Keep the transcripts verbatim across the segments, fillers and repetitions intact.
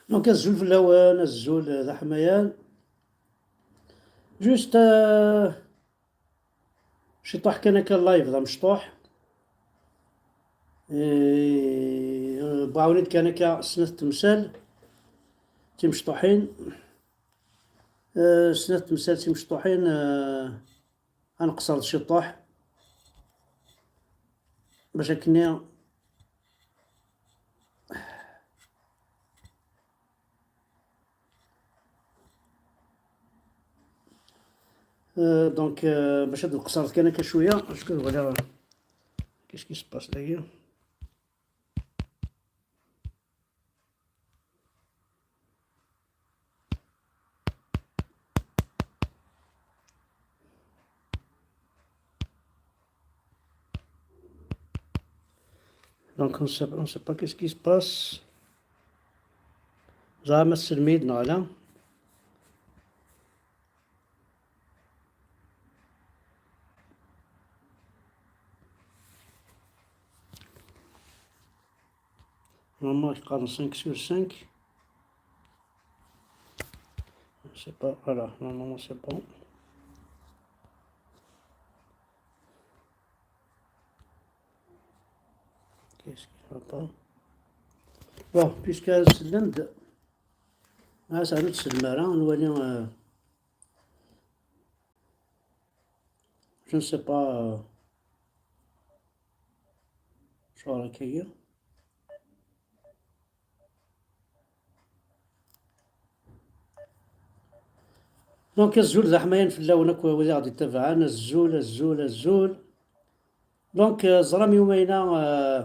Donc, azul fell-awen, azul d aḥmayan. Juste, euh, ciṭuḥ kan akka, live d amecṭuḥ. Eh, bɣawen-id kan akka snat temsal timecṭuḥin. Eh, snat temsal timecṭuḥin, eh, ad nqeṣṣer ciṭuḥ. Bac akkenni. Euh, donc, euh, باش هاد القصر كان هكا شويه، باش كنولي. Qu'est-ce qui se passe là? Donc, on sait, on sait pas qu'est-ce qui se passe. زعما السلميد نعلم. Normalement, il prend cinq sur cinq. C'est pas, voilà, normalement c'est bon. Qu'est-ce qui va pas? Bon, puisque c'est l'Inde, ah, ça nous c'est le marin, nous voyons, euh, je ne sais pas, euh, شو راك هي. Donc, azul d aḥmayan fell-awen akk wid i ɣ-d-ittabaɛen, azul, azul, azul. Donc, euh, ẓram yumayna, euh,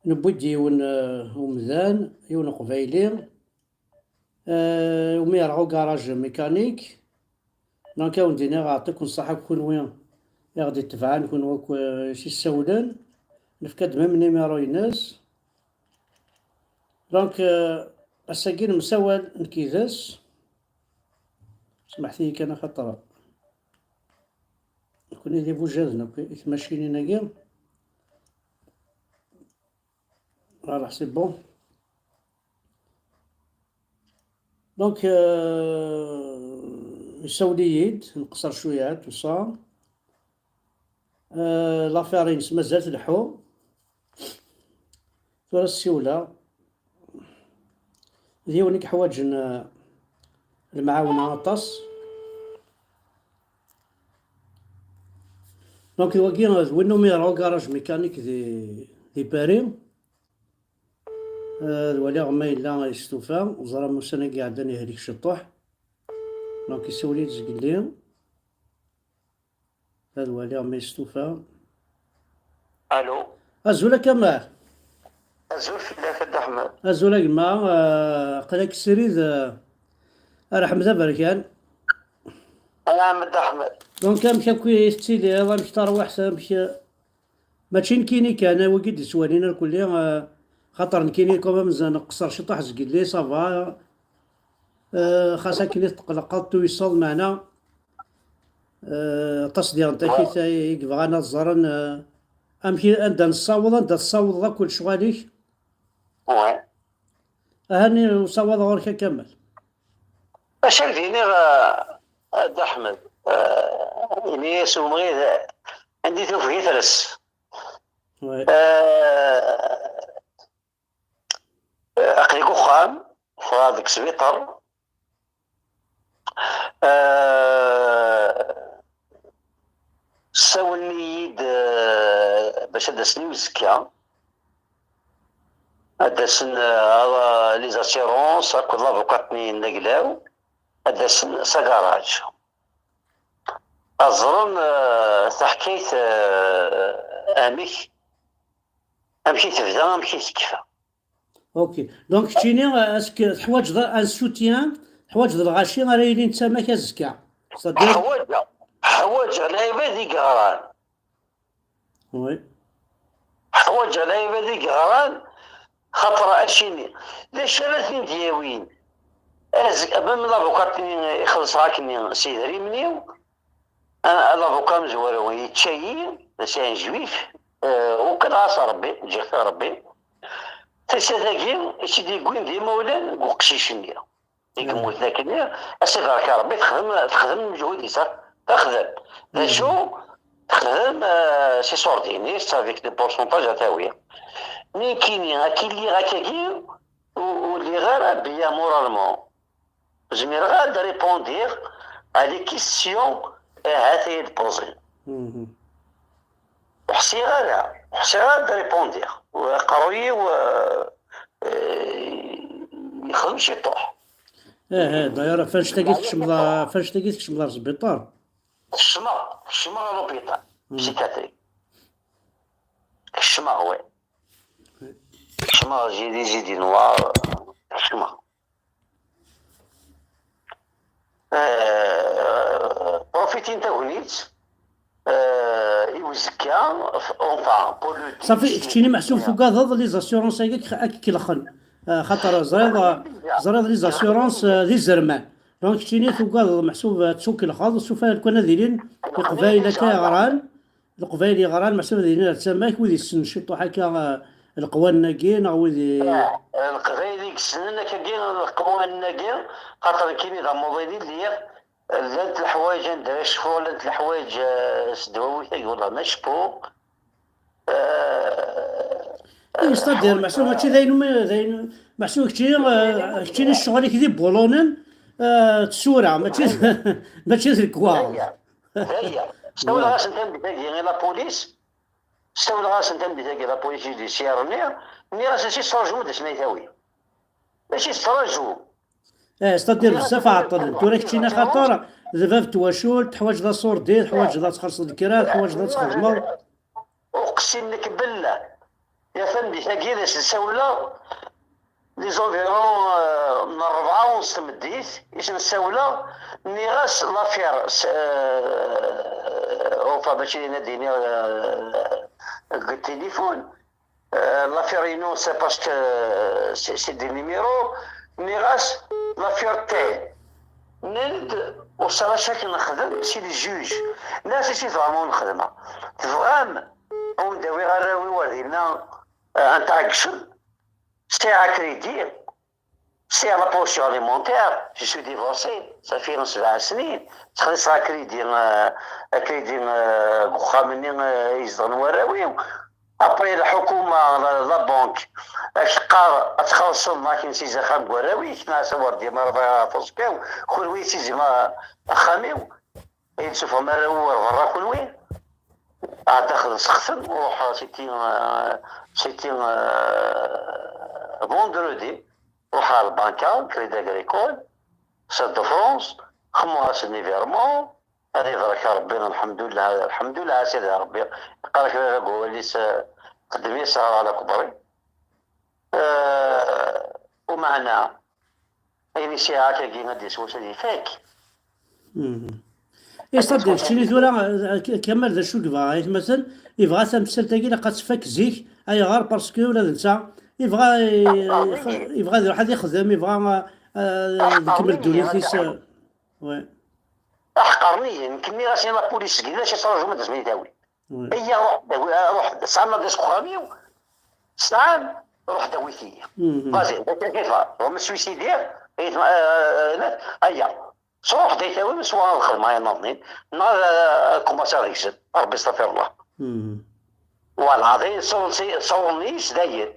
newwi-d yiwen, euh, umdan, yiwen uqbayli, euh, umi yerɣa ugaraj mécanique. Donc, ad wen-d-iniɣ, yeɛṭi-ken ṣṣeḥḥa akk kunwi i ɣ-d-itebɛen, kunwi akk, euh, i s-issawlen. Nefka-d même numéro-ines. Donc, euh, ass-agi nemsawal nekk yid-s. Smaḥet-iyi kan axaṭer nekkni d ibujaden akk i tmacinin-agi. Voilà, c'est bon. Donc, euh, yessawel-iyi-d, nqeṣṣer cwiya, tout ça. Euh, l'affaire-ines mazal tleḥḥu. Tura ssiwleɣ. D yiwen i yeḥwaǧen, euh, lemɛawna aṭas. Donc, wagi, euh, d win umi yerɣa ugaraj mécanique di, di Paris. Ad waliɣ ma yella yestufa, ẓriɣ ussan-agi iɛeddan yehlek ciṭuḥ. Donc, yessawel-iyi-d zgelli. Ad waliɣ ma yestufa. Allô. Azul a Kamal. Azul fell-ak a Dda Ḥmed. Azul a gma, euh, aql-ak srid, euh, a Ḥmed aberkan. Anɛam a Dda Ḥmed. Donc, amek akk i tettiliḍ, amek tarwiḥt, amek, euh, Mačči nekkini kan, wigi d-ittwalin irkelli, eh, xaṭer nekkini quand même nqeṣṣer ciṭuḥ zgelli, ça va. Eh, xas akken i tetqelqeḍ tuyseḍ, meɛna, eh, aṭas diɣen takit i yebɣan ad ẓren, eh, amek i, anda nessaweḍ, anda tessawḍeḍ akk lecɣal-ik. Ouais. Ahani usawaḍ ɣur-k a Kamal. Acu ak d-iniɣ, eh, a Dda Ḥmed? Eh, ini-as umɣid, anda i tufeg i tres. Ouais. Eh, aql-i deg uxxam, ffɣeɣ deg sbiṭar. Eh, ssawlen-iyi-d, eh, bac ad d-asen i uzekka. Ad d-asen, eh, les assurances akked labukat-nni n Aglaw, ad d-asen s agaṛaj. Ad ẓren, eh, taḥkayt, eh, amek, amek i tebda, amek i tekfa. Ok. Donc, keččini, eh, est-ce que teḥwaǧeḍ un soutien, teḥwaǧeḍ lɣaci ara yilin d tama-k azekka? C'est-à-dire ḥwaǧeɣ, ḥwaǧeɣ lɛibad i yeɣran. Oui. Ḥwaǧeɣ lɛibad i yeɣran, xaṭer acimi, d acu ara ten-id-yawin? Azekka, même labukat-nni i xellṣeɣ akkenni s yedrimen-iw, a, labuka amezwaru yečča-yi, c'est un juif, euh, ukaleɣ-as Rebbi, ǧǧiɣ-t i Rebbi. Tasa-agi i tt-id-yewwin d imawlan n uqcic-nni i yemmuten akkenni, a s-ibarek Rebbi, texdem, texdem lmeǧhud-is, ha? Texdem. D acu? Texdem, euh, s iṣurdiyen-is, avec des pourcentages a tawi. Nekkini, akken lliɣ akkagi, ur, ur lliɣ ara bien moralement. Zmireɣ ad répondiɣ à les questions ahat ay d-poser. Ur ḥṣiɣ ara, ur ḥṣiɣ ara ad répondiɣ. Aqerruy-iw, euh, euh, yexdem ciṭuḥ. Eh, eh, d'ailleurs, ɣef annect-agi tkecmeḍ, ɣef annect-agi tkecmeḍ ar sbiṭar. Kecmeɣ, kecmeɣ ɣer l'hôpital psychiatrique. Kecmeɣ, oui. Kecmeɣ, j'ai des idées noires, kecmeɣ. Euh, profitini tagnit, euh, i uzekka, enfin, pour le dix. Safi, keččini meḥsub tugadeḍ les assurances-agi ad k-, ad k-kellxen. Euh, xaṭer ẓriɣ, ẓriɣ les assurances, euh, d izerman. Donc, keččini tugadeḍ meḥsub ad ttukelxeḍ, s ufan kan ad ilin Leqbayel akka yeɣran, Leqbayel yeɣran, meḥsub ad ilin ar tama-k, wid yessnen ciṭuḥ akka, euh, leqwanen-agi, neɣ wid i- Ah, Leqbayel i yessnen akkagi leqwanen-agi, xaṭer nekkini d amuḍin i lliɣ, llant leḥwayeǧ anda ara cfuɣ, llant leḥwayeǧ, eh, s ddwawit-agi, wallah, ma cfuɣ. Eh, Oui, c'est-à-dire, meḥsub mačči d ayen umi, d ayen, meḥsub kečči, eh, keččini ccɣel-ik d ibulunen, eh, d tsura, mačči d, mačči d lekwaɣeḍ. Daya, daya. Sawleɣ-asen tameddit-agi i la police, sawleɣ-asen tameddit-agi i la police judiciaire-nni, nniɣ-asen si testrajum ad asen-ay-tawi. Acu testrajum? Eh, c'est-à-dire bezzaf ɛeṭṭlen. Tura keččini axaṭer d bab n twacult, teḥwaǧeḍ aṣurdi, teḥwaǧeḍ ad txellṣeḍ kra, teḥwaǧeḍ ad txedmeḍ. Uqsim nekk bellah. Ya tameddit-agi d as-nsawleɣ les environs, euh, n rebɛa u nṣ tameddit, i s-nsawleɣ, nniɣ-as l'affaire, s-, euh, enfin, mačči d ayen ad d-iniɣ, euh, deg téléphone. Euh, l'affaire-inu, c'est parce que, euh, c'est, c'est des numéros. Nniɣ-as, l'affaire telle. Nnan-d, ur sɛiɣ acu akken nexdem, c'est les juges. Nniɣ-as, acu tebɣam ur nexdem? Tebɣam ur d-awiɣ arraw-iw ar dinna, euh, ad ten-tɛeggcem? Sɛiɣ crédit. Sɛiɣ la pension alimentaire, je suis divorcé, ça fait sebɛa snin, ttxelliṣeɣ akridi, euh, akridi, euh, deg uxxam-nni, euh, i zedɣen warraw-iw. Après, lḥukuma, la, la banque, ad k-teqqar ad txellṣeḍ akken si axxam n warraw-ik, neɣ s awer d-yamar ɣef uẓekka-w, kunwi ad tizim axxam-iw. Ad yi-d-tessufɣem arraw-iw ar berra kunwi. Ɛad daxel sexten, ruḥ, c'était, euh, c'était, euh, vendredi. Ruḥ ɣer lbanka, Crédit Agricole, Stade de France, xedmeɣ-asen virement, ad ibarek Rebbi, lḥemdullah, lḥemdullah a Sidi Rebbi, yeqqar-ak baba deg wawal-is, eh, qeddem-as ɣer ala kubri. Eh, umeɛna, ayen i sɛiɣ akkagi ad d-yeswa s ad ifak. Mhm. Iṣaddi, keččini tura, eh, K-, Kamal, d acu yebɣa, aytmaten? Yebɣa tamsalt-agi ilaq ad tfak zik. Ayɣer? Parce que ula d netta yebɣa, eh, yebɣa ad iruḥ ad ixdem, yebɣa, eh, ad ikemmel ddunit-is, eh, ouais. Aḥqaren-iyi, nekk nniɣ-as i la police seg lac i ttṛaǧum ad d-asen ad-awi. Ouais. Iyya, ruḥ d-awi, ruḥ, tesɛam adresse deg uxxam-iw? Tesɛam? Ruḥ d-awit-iyi. Mhm. Vas-y, d acu i tebɣa? Tebɣam ad swisyidiɣ? Aytma-, eh, eh, eh, aya. Sruḥ d ayt-awi, swa ad xedmeɣ ayen nniḍen, neɣ ad, ad kumaṣiɣ deg-sen. Rebbi stafirullah. Mhm. Voilà, d ayen sawḍen-, sawḍen-iyi s dayen.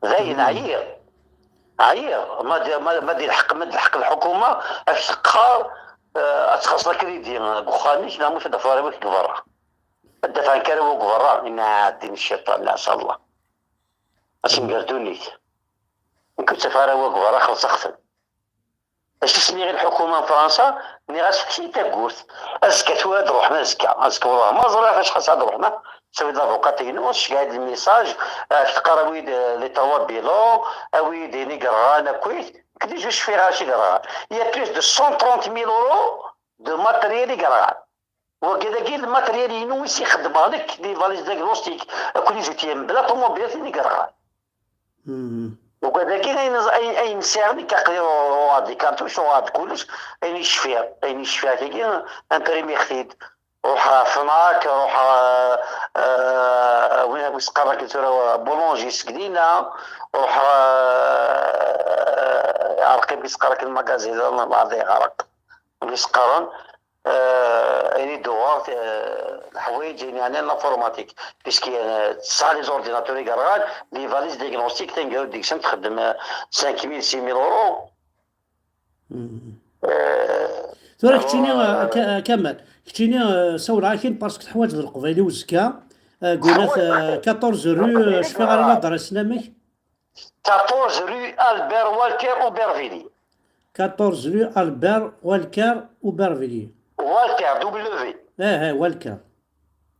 D ayen, mhm, ɛyiɣ. Ɛyiɣ. Ma d, ma, ma d lḥeqq, ma d lḥeqq lḥukuma, ad k-teqqar, eh, ad txaṣṣeḍ akridi deg uxxam-ik, neɣ ma tedfar-ik deg berra. Ad dafɛen kra deg berra, inna ɛeddi n cciṭan, la Allah. Ad tenger ddunit. Nekk ur ttafeɣ ara deg berra, xelṣeɣ-ten. Acu s-nniɣ i lḥukuma n Fransa? Nniɣ-as, fket-iyi tagurt. Azekka tura ad ruḥen, azekka. Azekka, wallah, ma ẓriɣ acḥal saɛa ad ruḥen. Tawi-d labuqat-inu, tceggeɛ-d lmisaj, eh, teqqar awi-d, eh, les trois bilans, awi-d ayen i yerɣan akkit. Nekk déjà ur cfiɣ ara acu i yerɣan. Il y a plus de cent trente mille euros de matériel i yerɣan. Wagi dagi, le matériel-inu i s-ixeddmeɣ nekk, les valises diagnostiques, akked les outils, mebla ṭumubil tin i yerɣan. Mhm. Wagi dagi, ayen, ayen, ayen sɛiɣ nekk, aql-i uɣeɣ-d les cartouches, uɣeɣ-d kullec, ayen i cfiɣ, ayen i cfiɣ akkagi, imprimiɣ-t-id. Ruḥeɣ ɣer Fnac, ruḥeɣ, eh, eh, win i s-qqaren akken tura, Boulanger seg dinna, ruḥeɣ, eh, Arqib i s-qqaren akken, lmagazin, ma ad yeɣreq. Win i s-qqaren, eh, ayen i d-uɣeɣ, eh, leḥwayeǧ, ayen yeɛnan l'informatique, puisque, eh, tesɛa les ordinateurs igerɣan, les valises diagnostiques, taneggarut deg-sent txeddem, eh, cinq mille, six mille euros. Mhm. Eh, Tura keččini, alors, eh, Ka-, Kamal, keččini, eh, sawleɣ-ak-in parce que teḥwaǧeḍ leqbayel i uzekka. Eh, gunat, eh, quatorze rue, eh, cfiɣ ara l'adresse-nni amek? Quatorze rue Albert Walter Aubervilliers. Quatorze rue Albert Walter Aubervilliers. Walter, W. Eh, eh, Walter.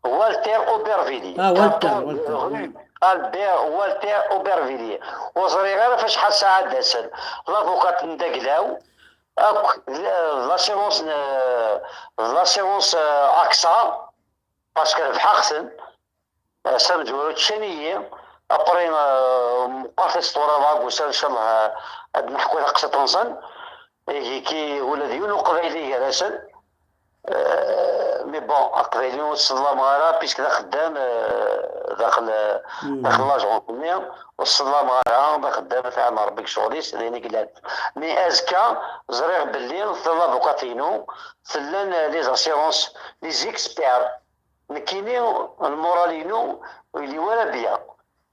Walter Aubervilliers. Ah, Walter, quatorze Walter, rue Albert Walter Aubervilliers. Ur ẓriɣ ara f acḥal ssaɛa d-asen. L'avocat n Daglaw, akk d, d l'assurance n, d l'assurance, euh, AXA, parce que rebḥeɣ-ten. Ass amezwaru ččan-iyi. Après, euh, meqqert isṭura dɣa, ncallah, euh, ad neḥku taqsiṭ-nsen. Ihi ki ula d yiwen uqbayli gar-asen. Euh, mais bon, aqbayli ur t-sseḍlameɣ ara, puisque d axeddam, euh, daxel, daxel l'agence-nni, ur t-sseḍlameɣ ara, d axeddam, ad t-iɛen Rebbi deg ccɣel-is, d ayen i yellan. Mais azekka, ẓriɣ belli tella l'avukat-inu, tella les assurances, les experts. Nekkini, lmural-inu ur yelli wara bien.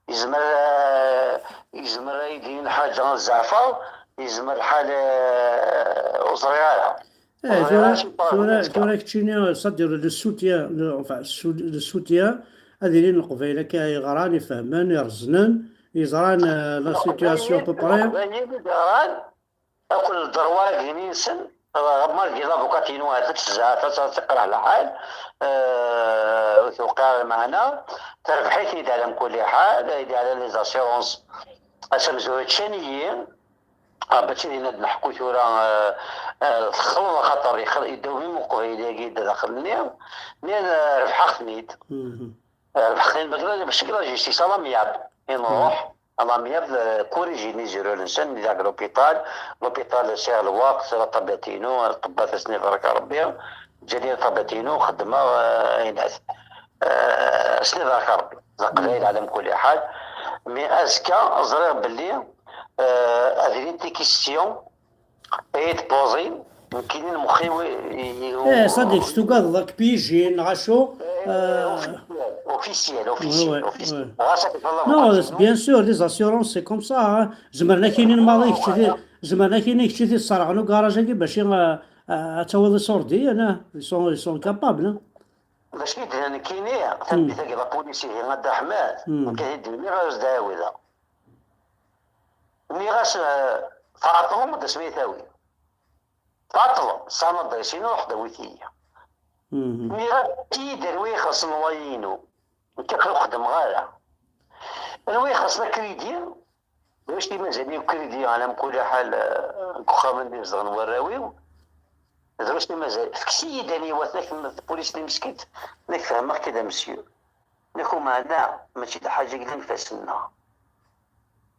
Yezmer, eh, yezmer ad yi-d-yini lḥaǧa ad zeɛfeɣ, yezmer lḥal, eh, ur ẓriɣ ara. Eh, ur ẓriɣ tura, ara acu yeḍran tura, azekka. Tura keččini, c'est-à-dire le soutien, le, enfin, sou-, le soutien, ad ilin Leqbayel akka yeɣran, ifehmen, ireẓnen, yeẓran, eh, la situation à peu près. Leqbayel i yeɣran, akk ddrew-agi-nsen, malgré l'avukat-inu ahat ad tezɛef, ad teqreḥ lḥal, eh, ur tewqiɛ ara lmeɛna, terbeḥ-iten-id ɛla mkul ḥal, ay d-ɛla les assurances, ass amezwaru ččan-iyi, ah, bac ad d-neḥku tura, eh, eh, texleḍ axaṭer yexl-, yedda umim uqbayli-agi daxel-nni, mi ad, eh, rebḥeɣ-ten-id. Mhm. Rebḥeɣ-ten-id, bac la justice, à l'amiable, i nruḥ. Alamiable, euh, corrigé-ni zéro-nsen, mi deg l'hôpital. L'hôpital sɛiɣ lweqt, la ṭṭabiɛt-inu, ṭṭebbat ad sen-ibarek Rebbi. Ǧǧan-iyi ṭṭabiɛt-inu, xeddmeɣ, euh, ayen at-, euh, ad sen-ibarek Rebbi. D Leqbayel ɛla mkul ḥal. Mais azekka, ẓriɣ belli, euh, ad ilint des questions ad yi-d-poẓin, nekkini lmex-iw i, i, Eh, Sadiq, s tugadeḍ ad k-pijin, neɣ acu? Eh, euh, officiel, officiel, ouais, officiel, ouais, officiel. Ɣas akken tella. Non, bien sûr, les assurances, c'est comme ça, hein. Zemren ad k-inin maḍi kečč di, zemren ad k-inin kečč di tesserɣen ugaraj-agi bac i, euh, euh, ad tawiḍ iṣurdiyen, hein. Ils sont, ils sont capables, hein. D acu i d-nnan nekkini, tameddit-agi, la police ihi, a Dda Ḥmed, nekk ad d-iniɣ, ad as-d-ɛawideɣ. Nniɣ-as, eh, tɛeṭṭlem, ad asmi tawim. Tɛeṭṭlem, tesɛam adresse-inu, ruḥ d-awit-iyi. Nniɣ-as, i d anwa ixellṣen lwayi-inu? Nekk aql ur xeddmeɣ ara. Anwa ixellṣen akridi? D wacu i mazal-iyi ukridi, ɛla mkul ḥal, eh, deg uxxam anda i zedɣen warraw-iw? D wacu i mazal? Fket-iyi-d aniwa-t, nekk, pulis-nni meskint, nekk fehmeɣ-k-id a monsieur. Nekk umeɛna, mačči d lḥaǧa i yellan ifassen-nneɣ.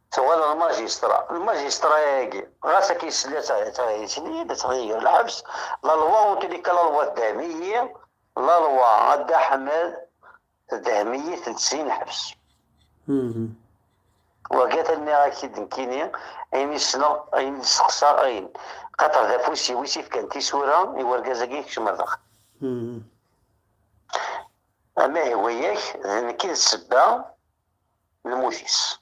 Tuɣal lmajistra. Lmajistra-agi, ɣas akka yesla, ad tt-, ad tt-, yessen-iyi-d, ad tt-, ger lḥebs. La loi, en tous les cas, la loi tdehhem-iyi. La loi, a Dda Ḥmed, tdehhem-iyi, tedsi lḥebs. Wagi atan nniɣ-ak-id nekkini, ayen i ssneɣ, ayen i d-steqsaɣ, ayen. Xaṭer d afus-iw i s-ifkan tisura i wergaz-agi ikecmen daxel. Ama ihwa-yak, d nekk i d ssebba n lmut-is.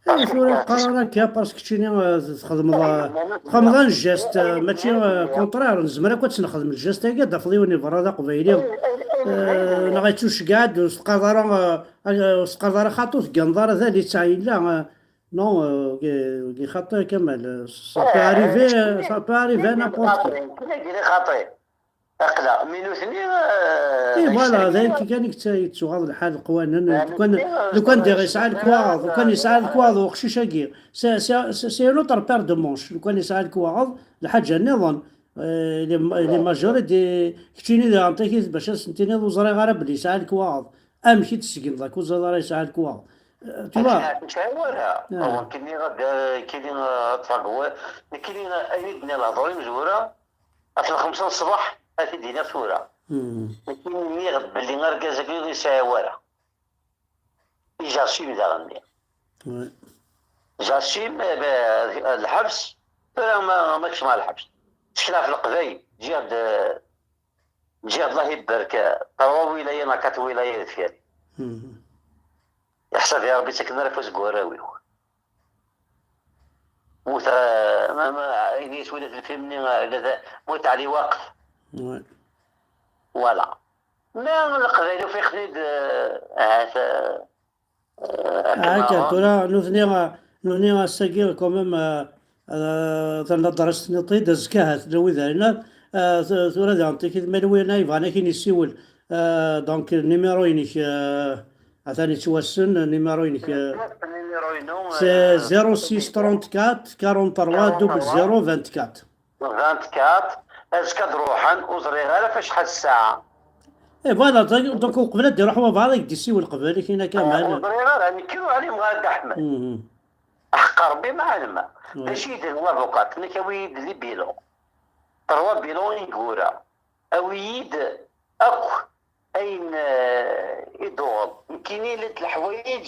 Eh, tura qqar ara akka, parce que keččini, eh, txedmeḍ, eh, txedmeḍ un geste, eh, mačči, eh, contraire, nezmer akk ad tt-nexdem, le geste-agi, ad d-tafeḍ yiwen iberra d aqbayli, eh, neɣ yettuceggeɛ-d, ur s-teqqareḍ ara, eh, eh, ur s-teqqareḍ ara xaṭi, ur tegganeḍ ara d ali ttɛayella, eh, non, eh, wagi, wagi xaṭi, Kamal, eh, ça peut arriver, eh, ça peut arriver à n'importe qui. Aql-aɣ, mi nutni, eh, eh, voilà, d ayen kan i yettuɣaḍ lḥal, leqwanen, lukan, lukan diɣ yesɛa lekwaɣeḍ, lukan yesɛa lekwaɣeḍ uqcic-agi, c'est, c'est, c'est, c'est une autre paire de manches, lukan yesɛa lekwaɣeḍ, lḥaǧa nniḍen, eh, les, les majorités, keččini diɣ anṭik-it bac ad sen-tiniḍ ur ẓriɣ ara belli yesɛa lekwaɣeḍ, amek i d-tessegneḍ ak ur ẓriɣ ara yesɛa lekwaɣeḍ? Eh, tu vois. Ur sɛiɣ ara. Nekkini ad, nekkini ad ṭṭfeɣ deg wa-, nekkini ayen i d-nniɣ lehdur imezwura, Ɣef lxemsa n ṣṣbeḥ, Ad t-id-iniɣ tura. Mhm. Nekk nniɣ-d belli argaz-agi ur yesɛi wara. I j'assume daɣen-nni. Ouais. J'assume, eh ben, lḥebs, tura ma, ma kecmeɣ lḥebs. Ttekleɣ ɣef Leqbayel, ǧǧiɣ-d, ǧǧiɣ-d Allah ibarek, ṭerwa wilaya neɣ kat wilaya deffir. Mhm. Iḥsab ya Rebbi ttaken ara afus deg warraw-iw. Mut, eh, ma, ma, ayen i twila lfilm-nni, eh, la ta-, mut ɛli waqt. Ouais. Voilà. Ma Leqbayel ufiqen-id, eh, ahat, eh, eh, akken akka, tura, nutni, nutni ass-agi, quand même, eh, eh, terna ddrest-nni ṭid, azekka ahat, la wid ara, eh, t-, tura diɣen tikid, ma win ay bɣan ad k-in-yessiwel, eh, donc, numéro-inek, eh, atan yettwassen, numéro-inek, eh, Numéro-inu, c'est eh, zéro six trente-quatre quarante-trois double zéro vingt-quatre. Vingt-quatre, azekka ad ruḥen, ur ẓriɣ ara f acḥal ssaɛa. Et voilà, donc, donc, uqbel ad d-iruḥ wabɛaḍ, ad k-d-yessiwel qbel, kina Kamal. Ur ẓriɣ ara, nekk ur ɛlimeɣ ara Dda Ḥmed. Mhm. Aḥeqq Rebbi ma ɛelmeɣ. Oui. D acu i d l'avocat? Nekk awi-yi-d les bilans. Trois bilans ineggura. Awi-yi-d akk ayen, eh, i d-tuɣeḍ. Nekkini llant leḥwayeǧ,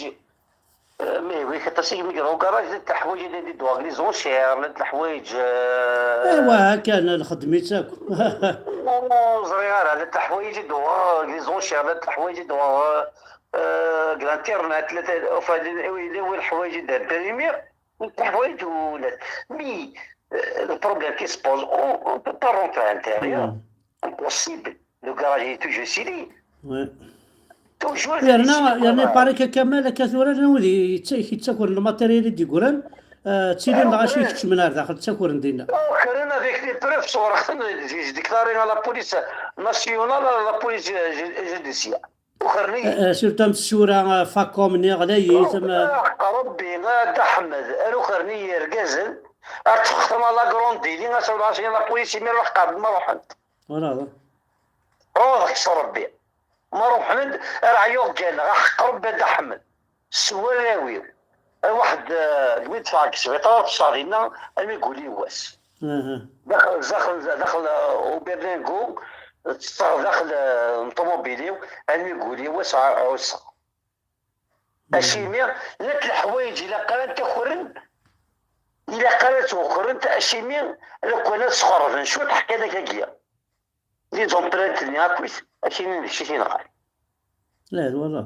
eh, ma yehwa-k aṭas i yemger ugaṛaj, llant leḥwayeǧ i d-tuɣeḍ, les enchères, llant leḥwayeǧ, eh, Ewa, kan lxedm-itt akk. Ur ẓriɣ ara, llant leḥwayeǧ i d-tuɣeḍ, les enchères, llant leḥwayeǧ i d-tuɣeḍ, eh, deg l'internet, llant, enfin, les, les, les leḥwayeǧ i d-imprimiɣ. Teḥwayeǧ ula d mi, euh, le problème qui se pose, on, on peut pas rentrer à l'intérieur. Mm. Impossible. Le garage est toujours scellé. Ouais. Toujours. Yerna, yerna, il paraît que Kamal, akka tura, llan wid yetta-, yettakren le matériel i d-yeggran, euh, ttilin dɣa acu ikeččmen ar daxel, ttakren dinna. Ukren avec les preuves, ṣewwreɣ-ten, j'ai déclaré à la police nationale, à la police, euh, ju-, judiciaire. Ukren-iyi. Eh, eh, surtout am tsura, eh, Facom-nni ɣlayit, am, eh, Rebbi, a Dda Ḥmed, ar ukren-iyi yergazen, ar teffɣeḍ ma la grande dili, a sawla ɛecrin la police, imir ruḥ qeɛd ma ruḥent. Voilà. Ruḥ s Rebbi. Ma ruḥen-d, ar ɛyuɣ ǧǧan, ɣer ḥeqq Rebbi a Dda Ḥmed. S warraw-iw. Ar waḥed, eh, deg mi d-ffɣeɣ seg sbiṭar, ṭṭseɣ dinna, armi guli wass. Aha. Daxel, daxel, daxel, eh, uberlingo, ṭṭseɣ daxel, eh, n ṭumubil-iw, armi guli wass, ɛusseɣ. Mhm. Acimi, llant leḥwayeǧ ilaq ara ntakren, ilaq ara ttwakrent, acimi, lukan ad sxerben cwiṭ, ḥkan-ak-agi. Les empreintes-nni akkit, akini d kečč i t-inɣan. La, voilà.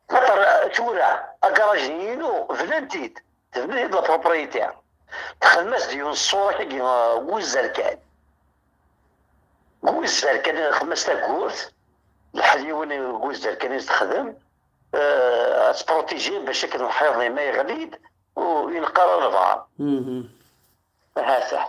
Xaṭer, eh, tura, agaṛaj-nni inu, bnan-t-id. Tebna-t-id la propriété. Texdem-as-d yiwen ṣṣura-agi, eh, n wuzzal kan. N wuzzal kan, texdem-as tagurt, leḥliwen n wuzzal kan i s-texdem, eh, ad tt-protégé bac akken lḥiḍ-nni ma yeɣli-d, ur ineqqar ara lebɛaḍ. Mhm. Hata.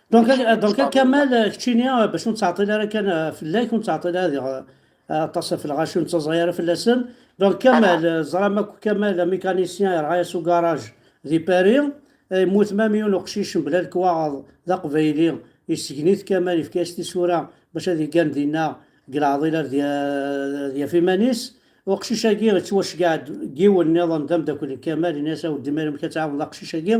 Donc, donc, a Kamal, eh, keččini, eh, bac ur nettɛeṭṭil ara kan, eh, fell-ak, ur nettɛeṭṭil ara diɣ, eh, aṭas ɣef lɣaci, ur nettaẓay ara fell-asen. Donc, Kamal, eh, ẓram akk Kamal, amécanicien, yerɣa-yas ugaraj di Paris, eh, yemmut même yiwen uqcic mebla lekwaɣeḍ, d aqbayli, yessegen-it Kamal, yefka-yas tisura bac ad yeggan dinna deg leɛḍil, ad y-, ad yaf iman-is. Uqcic-agi yettwaceggeɛ-d deg yiwen nniḍen d ameddakel n Kamal, yenna-yas: "A weddi, ma amek ad tɛawneḍ aqcic-agi,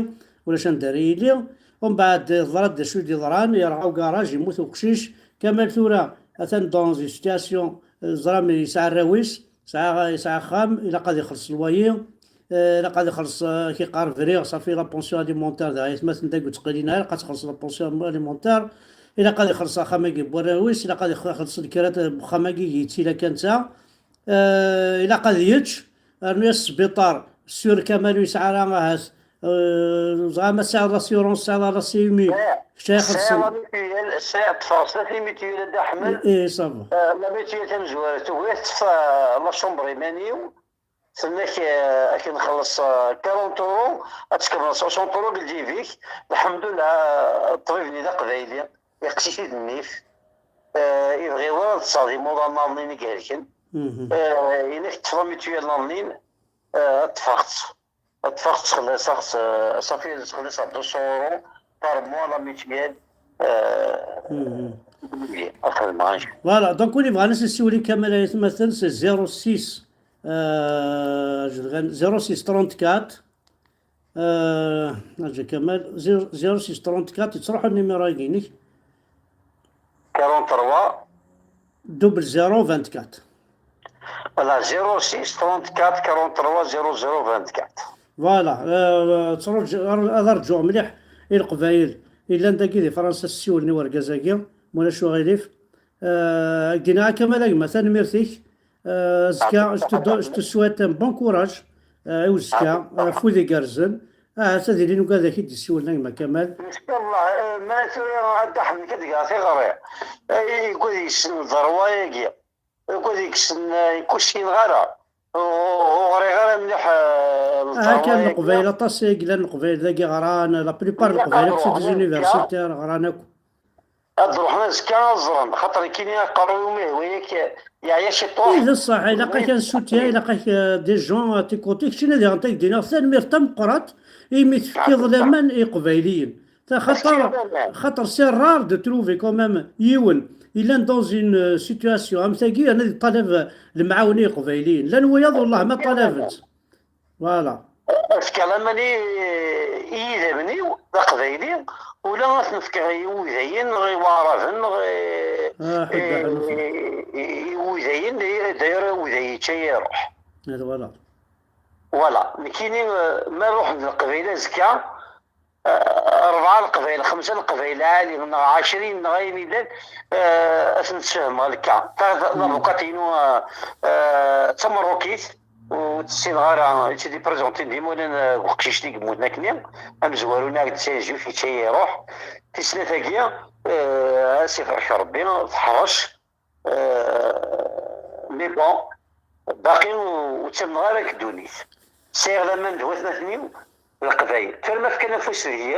ulac anda ara yili." Umbeɛd, eh, teḍra-d d acu i d-yeḍran, yerɣa ugaraj, yemmut uqcic. Kamal tura atan dans une situation, eh, ẓram yesɛa arraw-is, yesɛa, yesɛa axxam, ilaq ad ixelleṣ lwayi, eh, ilaq ad ixelleṣ, eh, ak-iqqar briɣ, safi la pension alimentaire, da aytmaten dagi ur ttqilin ara, ilaq ad txelleṣ la pension alimentaire, ilaq ad ixelleṣ axxam-agi n warraw-is, ilaq ad ix-, ixelleṣ lekra n uxxam-agi yettili kan ta. Eh, ilaq ad yečč, rnu-yas sbiṭar, sûr Kamal ur yesɛi ara ahat, eh, ẓra ma tesɛiḍ l'assurance, tesɛiḍ la C M U, kečč ay ixellṣen. Sɛiɣ la mutuelle, sɛiɣ ṭṭfeɣ snat les mutuelles a Dda Ḥmed. Eh, ça va. Eh, la mutuelle tamezwarut, tugi teṭṭef, eh, la chambre iman-iw, tenna-k, eh, ad k-nxelleṣ, eh, quarante euros, ad tkemmleḍ soixante euros deg lǧib-ik. Lḥemdullah, eh, ṭṭbib-nni d aqbayli, yeqqes-it-id nnif. Eh, ur yebɣi ara ad ṭṭseɣ di muḍan nniḍen i ihelken. Mhm. Eh, yenna-k ṭṭef la mutuelle nniḍen, eh, ad ṭṭfeɣ-tt. Ad ṭṭfeɣ-tt, xelliṣeɣ-tt, eh, safi, xelliṣeɣ deux cents euros par mois la mutuelle. Eh, mhm. Ad xedmeɣ, acu. Voilà, donc win yebɣan ad s-yessiwel i Kamal, ay atmaten, c'est zéro six, euh, zéro six trente-quatre, euh, aǧa Kamal, zéro, zéro six trente-quatre, yettruḥu nnumiru-agi-inek. quarante-trois. Double zéro vingt-quatre. Voilà, zéro six trente-quatre quarante-trois zéro zéro vingt-quatre. Voilà, euh, ttruǧ-, ad rǧuɣ mliḥ i Leqbayel yellan dagi di Fransa, ssiwlen i urgaz-agi, ma ulac uɣilif. Euh, ak-d-iniɣ a Kamal a gma, tanemmirt-ik. Euh, azekka, je te do-, je te souhaite un bon courage, euh, i uzekka, euh, afud igerrzen. Ahat ad ilin ugadak i d-yessiwlen a gma Kamal. Ncallah, euh, ma tura ad d-aḥmed ad d-geɣ tiɣri. Ay, igad yessen ḍerwa-agi. Ur yekkes-, ur kkes-, ur ssineɣ ara. Ur, ur ɣriɣ ara mliḥ, eh, Aha kan leqbayel, aṭas i yellan leqbayel dagi ɣran, la plupart n leqbayel akk c'est des universitaires ɣran akk. Ad ruḥen azekka ad ẓren, xaṭer nekkini aqerruy-iw ma yehwa-yak yeɛya ciṭuḥ. I d ṣṣeḥ, ilaq-ak ad soutien, ilaq-ak, euh, des gens à tes côtés, keččini diɣen ad k-d-iniɣ tanemmirt tameqqrant imi tefkiḍ laman i Iqbayliyen. Xaṭer, xaṭer c'est rare de trouver quand même yiwen yellan dans une, euh, situation am tagi, yerna ad yeṭṭalab lemɛawna i Iqbayliyen. Llan wiyaḍ, wellah, ma ṭalaben-tt. Voilà. Efk laman i, i yidammen-iw d aqbayli, ula ad ten-fkeɣ i Iwudayen, neɣ i Waɛraben, neɣ i, i, i Iwudayen, d'ailleurs Iwuday yečča iruḥ. Voilà. Voilà. Nekkini, eh, ma ruḥen d Leqbayel azekka, eh, rebɛa Leqbayel, xemsa Leqbayel lɛali, neɣ ɛecrin, neɣ ayen yellan, eh, ad ten-ssefhmeɣ lekka. Ta, ta, mm, l'avukat-inu, eh, eh, d tameṛṛukit, ur tt-ssineɣ ara, i tt-id-iprezenti dima ula n, eh, uqcic-nni yemmuten akkenni, amezwaru-nni Ɛebd Sayed Juf, yečča iruḥ. Tis snat-agi, eh, ad s-ibarek Rebbi, teḥṛec, Euh, mais bon, baqi ur, ur ttamneɣ ara deg ddunit. Sɛiɣ laman d watmaten-iw, Leqbayel. Tura ma fkan afus deg-i,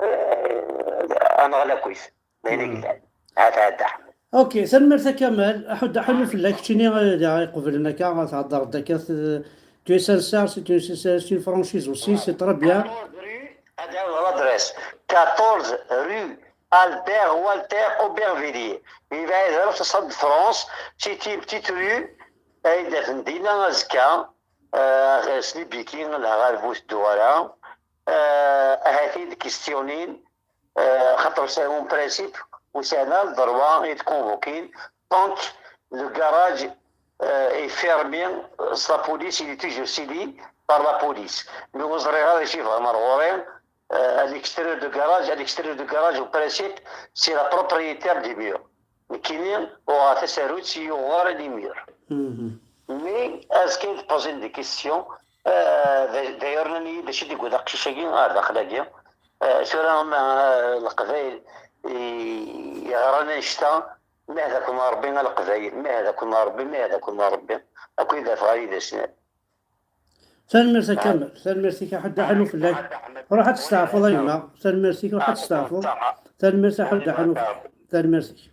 euh, ad nɣel akkit. D ayen i yellan. Ad tɛedda Ḥmed. Ok, tanemmirt a Kamal. Aḥud aḥunu fell-ak, keččini, eh, da iqeblen akka, ad thedreḍ akka, t-, tu es sincère, c'est une, c'est une franchise aussi, c'est très bien. Ad d-awiɣ l'adresse. Quatorze rue Albert Walter Aubervilliers. Yebɛed ɣer Stade de France, c'est une petite rue, ay d-afen dinna azekka, euh, s libiki, lha ɣer bu teddu ara. Euh, ahat i d-kistyonin, euh, xaṭer sɛan un principe, u sɛan le droit ad convoquin, tant le garage, euh, est fermé, s la police, il est toujours scellé par la police. Mais ur ẓriɣ ara acu yebɣan ar ɣur-i, euh, à l'extérieur du garage, à l'extérieur du garage, au principe, c'est la propriétaire des murs. Nekkini, uɣeɣ tasarut, yuɣ ɣer les murs. Mais, azekka i d-poser des questions, euh, d-, d'ailleurs, nnan-iyi-d acu i d-yewwi aqcic-agi ɣer daxel-agi. Euh, tura, ma, euh, Leqbayel i, yeɣran annect-a, ma hdaken Rebbi a Leqbayel, ma hdaken Rebbi, ma hdaken Rebbi, akk i d-afeɣ yid-sen. Tanemmirt a Kamal, tanemmirt-ik, aḥuddu aḥunu fell-ak. Ruḥ ad testeɛfuḍ a gma, tanemmirt-ik, ruḥ ad testeɛfuḍ. Tanemmirt, aḥuddu aḥunu fell-ak, tanemmirt-ik.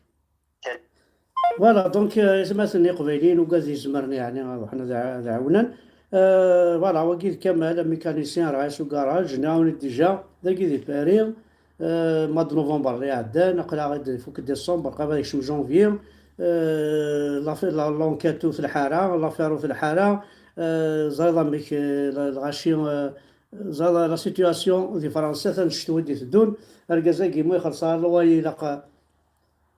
Voilà, donc, euh, ismaten iqbayliyen ugad izemren, yeɛni, ad ruḥen ad ɛ-, ad ɛawnen. Euh, voilà, wagi d Kamal, amicanicien, rɣa-yas ugaraj, nɛawen-it déjà, dagi di Paris. Euh, mois de novembre iɛeddan, aql-aɣ-id ifuk décembre, qrib ad yekcem janvier. Euh, l'affaire, la, l'enquête ur telḥa ara, l'affaire ur telḥa ara. Euh, ẓriḍ amek, euh, la, lɣaci, euh, ẓriḍ la situation di Fransa, atan ccetwa i d-iteddun. Argaz-agi, ma ixelleṣ ara loyer, ilaq,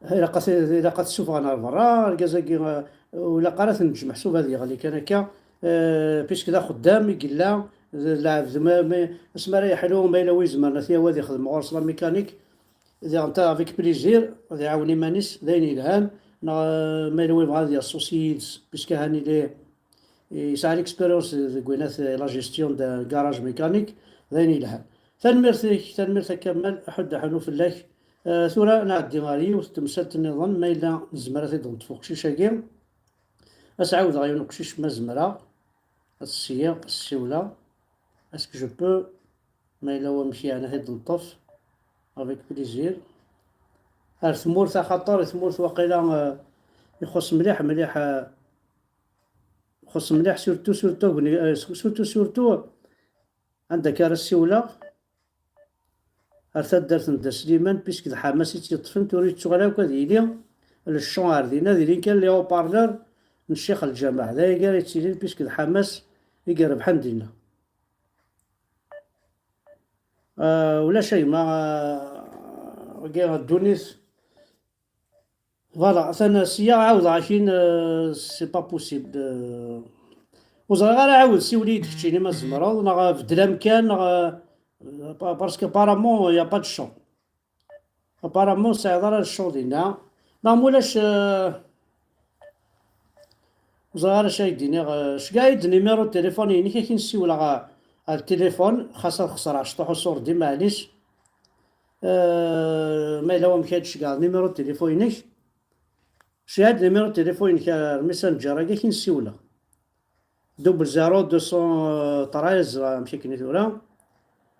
ilaq ad t-, ilaq ad t-ssufɣen ar berra. Argaz-agi, euh, ur ilaq ara ad t-neǧǧ, meḥsub ad yeɣli kan akka. Euh, puisque d axeddam i yella, d lɛebd, ma, ma, asmi ara yeḥlu, ma yella wi izemren ad t-yawi ad ixdem ɣur-s la mécanique, diɣen ta avec plaisir, ad iɛawen iman-is, d ayen yelhan, neɣ, euh, ma yella wi yebɣa ad yassocié yid-s, puisque ahan il est, yesɛa l'expérience deg winat, la gestion d'un garage mécanique, d ayen yelhan. Tanemmirt-ik, tanemmirt a Kamal, aḥuddu aḥunu fell-ak. Euh, tura nɛeddi ɣer yiwet n temsalt nniḍen, ma yella nezmer ad t-id-neṭṭef uqcic-agi. Ad s-ɛawdeɣ yiwen uqcic ma zemreɣ. Ad s-ssiwleɣ, est-ce que je peux? Ma yella wamek yeɛni ad t-id-neṭṭef, avec plaisir. Ar tmurt, axaṭer i tmurt waqila, euh, ixuṣ mliḥ, mliḥ, euh, ixuṣ mliḥ, surtout, surtout, euh, surtout, surtout, anda akka ara ssiwleɣ? Ar taddart n Dda Sliman, puisque d Ḥamas i tt-yeṭṭfen, tura yettuɣal akk ad yili le chant ar dinna, ad ilin kan les haut-parleurs n Ccix Lǧameɛ. D ayagi ara yettilin, puisque d Ḥamas i irebḥen dinna. Euh, ulac a gma, euh, wagi ddunit. Voilà, atan sya ɛawdeɣ akin, euh, c'est pas possible. Euh, ur ẓriɣ ara, ɛawed siwel-iyi-d keččini ma tzemreḍ, neɣ beddel amkan, neɣ, euh, pa-, parce que apparemment, il y a pas de champ. Apparemment, ur tesɛiḍ ara ccɣel dinna. Neɣ mulac, euh, ur ẓriɣ ara acu ay d-iniɣ, euh, ceggeɛ-iyi-d numéro de téléphone-inek, ad k-in-ssiwleɣ ɣer, ɣer téléphone, xas ad xeṣreɣ cṭuḥ uṣurdi, maɛlic. Euh, ma yella wamek ay d-tceggɛeḍ numéro de téléphone-inek, ceggeɛ-iyi-d numéro de téléphone-inek ar Messenger-agi, ad k-in-ssiwleɣ. Double zéro deux cent treize, amek akken i tura.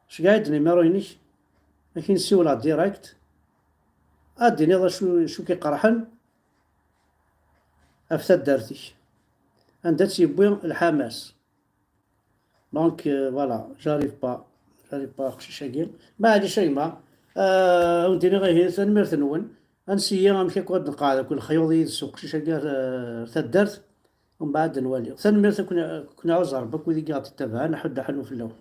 Ceggeɛ-iyi-d numéro-inek, ad k-in-ssiwleɣ direct. Ad d-tiniḍ acu, acu k-iqerḥen ɣef taddart-ik, anda tt-yewwi lḥamas. Donc, euh, voilà, j'arrive pas, j'arrive pas, aqcic-agi. Maɛlic a gma, euh, ad wen-d-iniɣ ihi, tanemmirt-nwen. Ad nsiyi amek akk ad nqeɛɛed akk lexyuḍ yid-s uqcic-agi ar, ar taddart, umbeɛd ad nwali. Tanemmirt akk, akk nɛuzz Rebbi akk wid i ɣ-d-ittabaɛen, aḥuddu aḥunnu fell-awen.